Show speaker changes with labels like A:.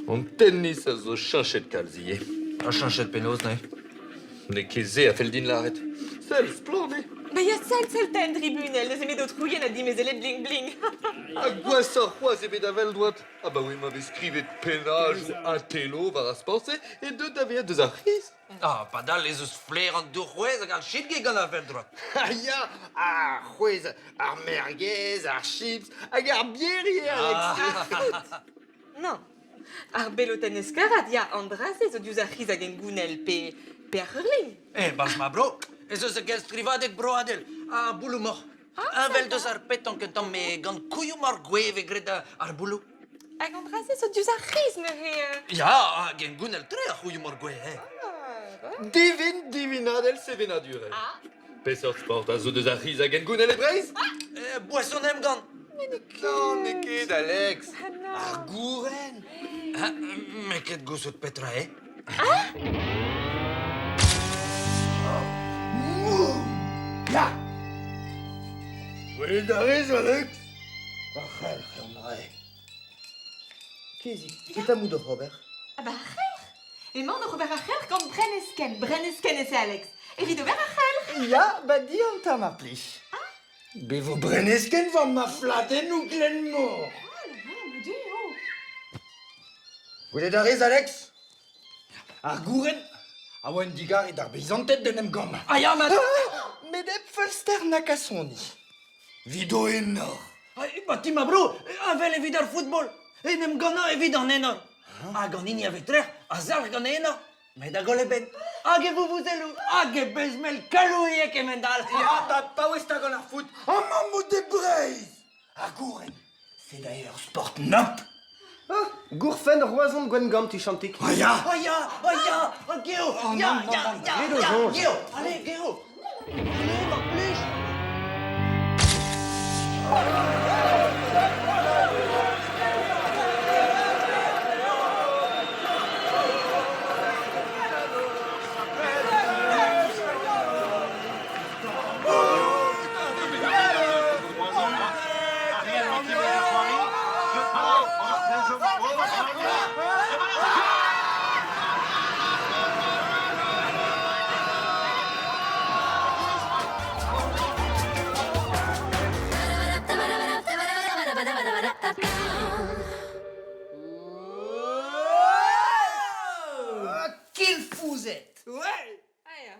A: An tennis a zo cheñchet kalz ivez.
B: Ha cheñchet penaos neuze?
A: N'eo ket se a fell din lâret. Sell, splann eo.
C: Ba ya, sell, sell 'ta en dribunell, neuze me d'ho trouilhenn ha dimezellet bling-bling.
A: Ha gwashoc'h c'hoazh eo bet a-vell-droad. Abaoe ma vez skrivet pennadoù intello war ar sport-se e deu da vezañ deus ar c'hiz.
B: Ah, padal ez eus flaer an dour-c'hwez hag ar chipgig gant ar vell-droad.
A: Ah ya, ar c'hwez, ar merguez, ar chips hag ar bier ivez, Alex.
C: Ah. Non. Ar belotenn eskarat, ya, an dra-se zo diouzh ar c'hiz hag hengounel pe, pe ar c'hurling.
B: Eh, barzh ma bro, ez eus ur genstrivadeg broadel, ar bouloù-moc'h. Heñvel deus ar petank un tamm, met gant kouilhoù-moc'h gouez e vez graet ar bouloù.
C: Hag an dra-se zo diouzh ar c'hiz neuze.
B: Ya, hag hengounel-tre ar c'houilhoù-moc'h gouez. Eh.
A: Divin divinadell sevenadurel.
C: Ah.
A: Peseurt sport a zo deus ar c'hiz hag hengounel e Breizh?
B: Eh, boason emgann.
A: Non, n'eo ket, Alex.
C: Ah, non.
A: Ar gouren.
B: Ah, N'eo ket gouzout petra eo.
D: Ya! Gwelet a rez, Alex? Ar c'helc'h eo an dra-se.
E: Kezi, petra 'mout oc'h ober?
C: Ah bah ar c'helc'h Emaon oc'h ober ar c'helc'h gant Brenneskenn. Brenneskenn eo Alex. Evit ober ar c'helc'h.
E: Ya, ba diantañ mar plij.
D: Be vo Brenneskenn war ma fladennoù Glenmor.
C: Ah là là, ma Dieu, oh.
D: Gwelet a rez, Alex? Ar gouren a oa un digarez d'ar beizanted d'en em gannañ.
B: Ah ya, mat.
E: Met hep feulster na kasoni.
D: 'Vit o enor.
B: Ba ti ma bro, heñvel evit ar football. En em gannañ evit an enor. Hag an hini a vez trec'h a zalc'h gant e enor. Met da goll e benn. Hag e vouvouzelloù, hag e bezh-mell kalouiek kement-all.
D: Ya, pa paouez 'ta gant ar foot. Amañ 'mout e Breizh! Ar gouren, c'est d'ailleurs sport nop.
E: Ah, gourfenn Roazhon Gwengamp, tuchantik.
D: Ah ya!
B: Ah ya, ah ya, ah geo,
E: Oh,
B: ya,
E: non, non,
B: ya,
E: non,
B: ya,
E: graet o
B: ya,
E: soñj.
B: geo, allez, geo. Allez, mar plij.
D: Kilfouzet!
C: Ah ya.